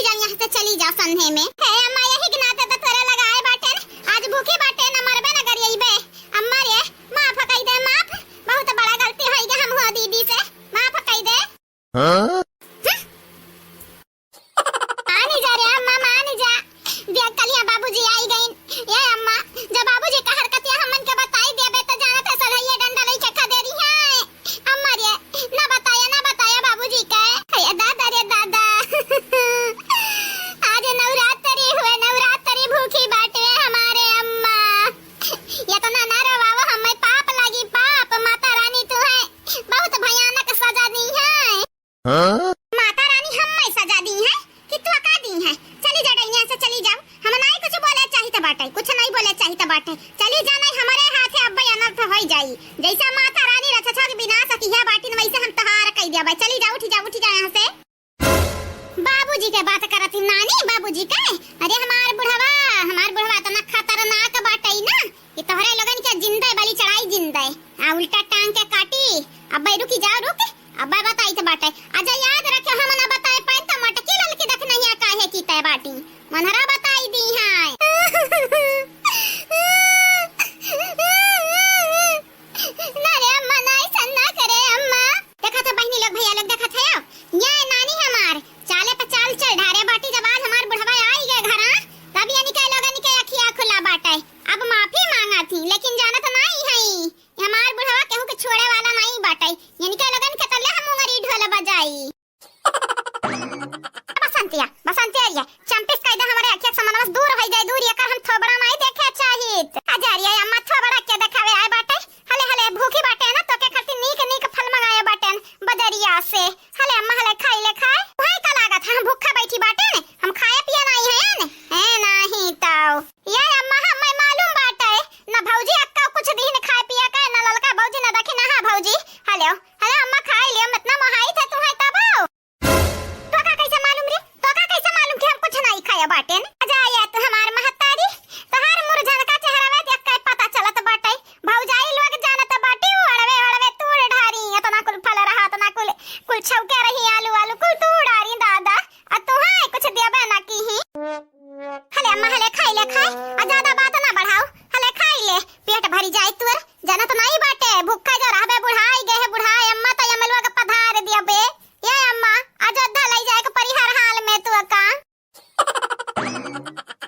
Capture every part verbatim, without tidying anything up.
जान यहाँ से चली जा संधे में। हे अम्मा, यही के नाते तो तोरे लगाए बाटेन, आज भूखी बाटेन, मरबे न गरियइबे। अम्मा रे, माफ कई दे, माफ, बहुत बड़ा गलती होई गए हम हो दीदी से, माफ कई दे। हाँ? हम्म? मानी जा रे अम्मा, मानी जा। देख कलिया बाबूजी आई गइन। ये अम्मा, जब बाबूजी का हरकतिया हमन के बताई देबे त जानत है सलहैया डंडा लइके खदेरी है। अम्मा रे, ना बताया, ना बताया बाबूजी के। हे दादा रे दादा। आज नवरात्रि हुए, नवरात्रि भूखी बाटे हमारे अम्मा। इतना ना रोवावो, हमें पाप लागी, पाप। माता रानी तू है, बहुत भयानक सजा दी है। हाँ? माता रानी हमें सजा दी है कि तू का दी है? चली जा डैनिया से, चली जाओ। हम नाई कुछ बोले चाहित बाटे, कुछ नाई बोले चाहित बाटे। चली जा, नाई हमारे हाथे अब्बे अनर्थ होई जाई। जैसे माता रानी रक्षक विनाश किया बाटिन, वैसे हम तहार कई दिया बा। चली जा, उठी जा, उठी जा यहाँ से। बाबूजी के बात करत ही नानी, बाबूजी के। अरे हमार बुढ़वा, हमार बुढ़वा इतना खतरनाक बाटे ना कि तोहरे लोगन के जिंदे बलि चढ़ाई जिंदे। आ उल्टा टांग के काटी। अब्बे रुकी जा, रुक। अब्बे बताई त बाटे। अच्छा याद रखे, हम ना बताए पाए त मटकी ललकी देख नहीं काहे की तय बाटी। मनहरा बताई दी है। ना रे अम्मा, ना ऐसा ना करे अम्मा। देखा था बहनी लोग, भैया लोग, देखा था यो। ये नानी हमार, चाले पे चाल चल ढारे बाटी। जब आज हमार बुढ़वा आई गए घरा, तब यानी के लोगन के अखिया खुला बाटे। अब माफी मांगा थी, लेकिन जानत नाई है, ये हमार बुढ़वा केहू के छोड़े वाला नाई बाटे। यानी के लोगन के तले हम उंगरी ढोल बजाई। बसंतिया, बसंतिया रे, चंपिस कह दे हमरे अखिया से मनवा से दूर होई जाए, दूर, एकर हम थोबड़ा नाई देखे चाहित। अजरिया अम्मा थोबड़ा के देखावे आए बाटे। हले, हले, भूखी बाटे ना, तोके खातिर नीक, नीक फल मंगाए बाटेन बजरिया से। हले अम्मा, हले, खाई ले, खाए। वही का लागत है, हम भूखा बैठी बाटे ने, हम खाए पिए नाई है ने। ए, नाही ताऊ। ये अम्मा, हमें मालूम बाटे, ना भौजी अक्का कुछ दीन खाए पिए के, ना ललका भौजी, ना दखिनहा भौजी। हले, हले अम्मा, खाई ले, हम इतना मोहाई थे तू है तब। तोका कैसे मालूम रे? तोका कैसे मालूम कि हम कुछ नहीं खाया बाटेन? अजा या तू हमार महतारी, तोहार मुरझनका चेहरवा देख के पता चलत बाटे। भौजाई लोग जानत बाटी, उ अड़वे अड़वे तूड़ ढारी, इतना कुल फल रहा, इतना कुल, कुल छौके रही, आलू आलू कुल तूड़ डारी दादा। आ तू है कुछ देबे ना की ही। हले अम्मा, हले खाई ले खाए, आ ज्यादा बात ना बढ़ाओ, हले खाई ले, पेट भरी जाए तोर। जानत नहीं बाटे, भूखा जो रहबे बुढ़ाई गए है, बुढ़ाए अम्मा तो अमलुआ के पधार दिया बे। ये अम्मा, अयोध्या लई जाए के परी हर हाल में तू का।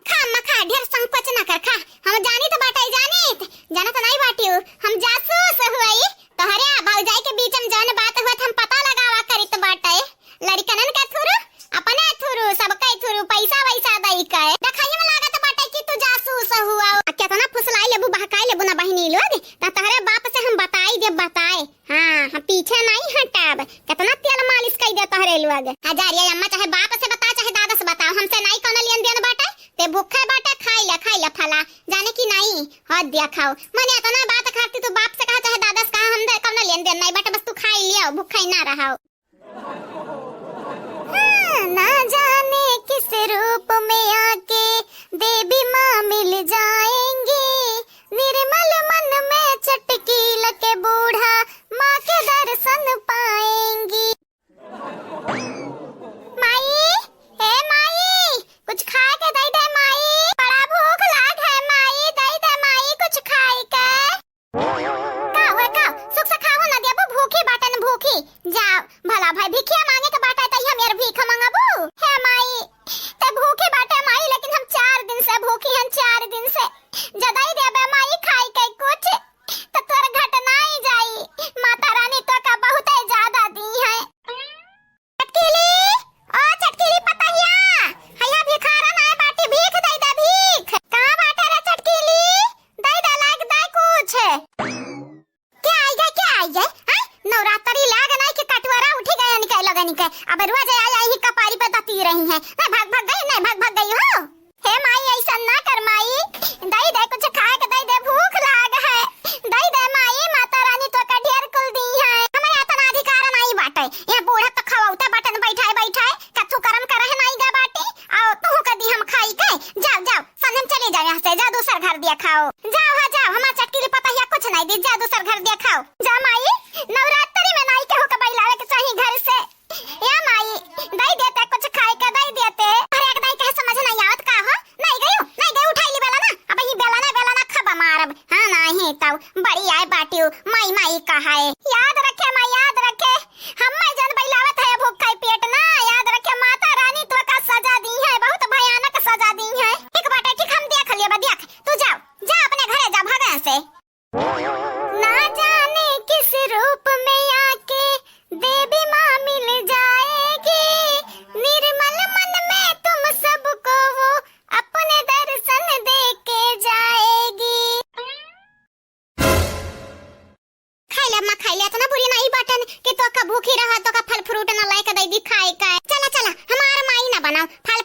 खा अम्मा खा, ढेर संकोच ना कर, खा। हम जानित बाटे, जानित, जानत नहीं बाटियो, हम जासूस हुई। तोहरे आ भौजाई के बीच में जौन बात हुआ हम पता लगावा करित बाटे। लड़िकनन के through, अपने through, सबके through, पैसा वैसा दई के। देखइए में लागत बाटे कि तू जासूस हुआ। आ केतना फुसलाई लेबू, बहकाई लेबू ना बहिनी लोग, त तोहरे बाप से हम बताई देब, बताए। हाँ, हम पीछे नहीं हटब। केतना तेल मालिश कई दे तोहरे लोग। अजरिया अम्मा, चाहे बाप से बता, चाहे दादा से बताओ, हमसे नहीं कौनो लेन देन बाटे। ते भूखे बाटे, खाई ले, खाई ले फला। जाने की नहीं, हद दिया खाओ। मने इतना बात खाती तू बाप से कहा, चाहे दादा से कहा, हम दे कौनो लेन देन नहीं बाटे, बस तू खाई लियो, भूखे ही ना रहो। हाँ, ना जाने किस रूप में आके देवी माँ मिल जाएंगी। निर्मल मन में चटकील के बूढ़ा माँ के दर्शन पाएंगी। माई, ए माई, कुछ खाए के दई दे माई, बड़ा भूख लाग है माई, दई दे माई कुछ खाए के। का हुए का? सुख से खाहू ना देबू, भूखी बाटन भूखी। जाओ, भला भाई भिखिया मांगे के बाटे त हम यार भीख मंगबू? हे माई, ते भूखी बाटे माई, लेकिन हम चार दिन से भूखी हन, चार दिन से। जदई देबे माई खाई के कुछ, त तोर घट नाई जाई। माता रानी तो का बहुते ज्यादा दी है। चटकीली, ओ चटकीली पतहिया, हैया भिखारन आए बाटे, भीख दई दे, भीख। कहाँ बाटे रे चटकीली? दई दे, लाग दे कुछ। क्या आई गए, क्या आई गए? हैं? नवरात्रि लाग नहीं कि कटवरा उठी गए निकल लगे निकल। अब रोज आए, आए ही कपारी पे दती रही हैं। नहीं भाग, भाग गई, नहीं भाग, भाग गई हो। हे माई, ऐसा ना कर माई, दई दे कुछ खाए के, दई दे, भूख लाग है, दई दे माई, माता रानी तो का ढेर कुल दी है। हमारे इतना अधिकार नहीं बाटे, ये बूढ़ा तो खवाउते बाटन बैठाए बैठाए, कथू करम करह नहीं गा बाटी, आओ तू का दी हम खाई के, जाओ जाओ, संझन चले जाओ यहाँ से, जाओ दूसर घर दिया खाओ, जाओ, हाँ जाओ, हमार चटकीली पतहिया कुछ नहीं दी, जाओ दूसर घर दिया खाओ, जा माई, नवरात्रि में नहीं केहू के बैलावे के चाही घर से। या माई, दई देते कुछ खाए के, दई देते।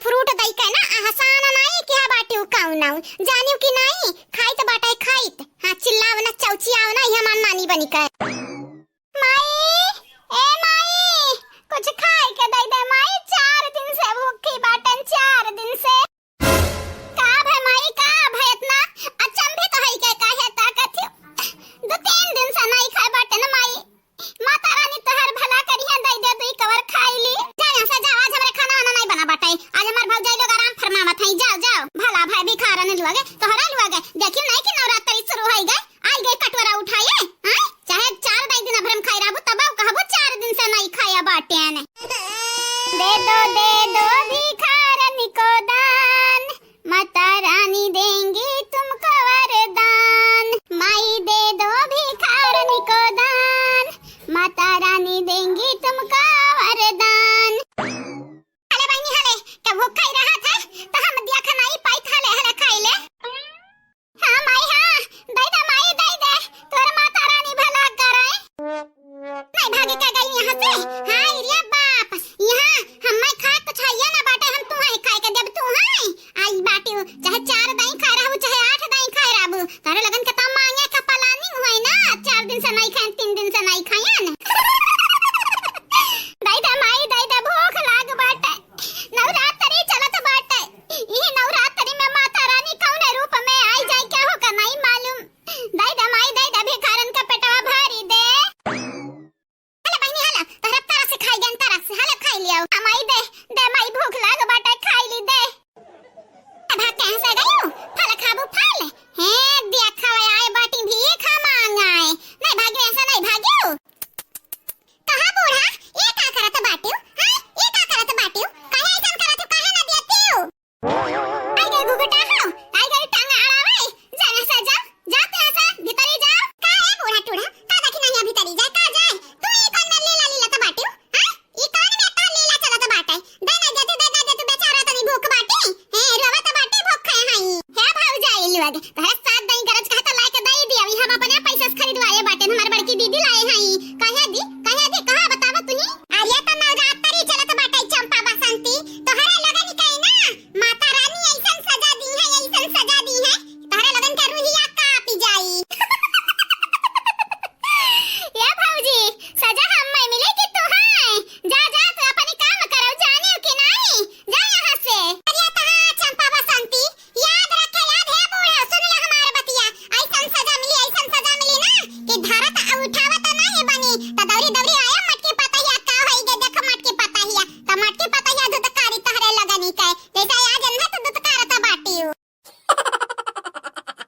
फ्रूट दई के ना, अहसान नाई कि हा बाटी उ काऊ नाऊ। जानियो कि नाई, खाइत बाटे खाइत। हाँ, चिल्लाव ना, चौचियाव ना, यह मनमानी बनी के। माई, ए माई, कुछ खाए के दई दे माई, चार दिन से भूखी बाटन, चार दिन से। का भय माई, का भय इतना? अचंभित होई के काहे ताकत हो? दो तीन दिन से नाई खाए बाटन माई। माता रानी तोहर भला करिहे, दई दे दुई कवर खाई ली। जा यहाँ से जा, आज हमरे खाना वाना नाई बना बाटे, आज हमार भौजाई लोग आराम फरमावत हई। जाओ, जाओ, भला भय भिखारन लोग,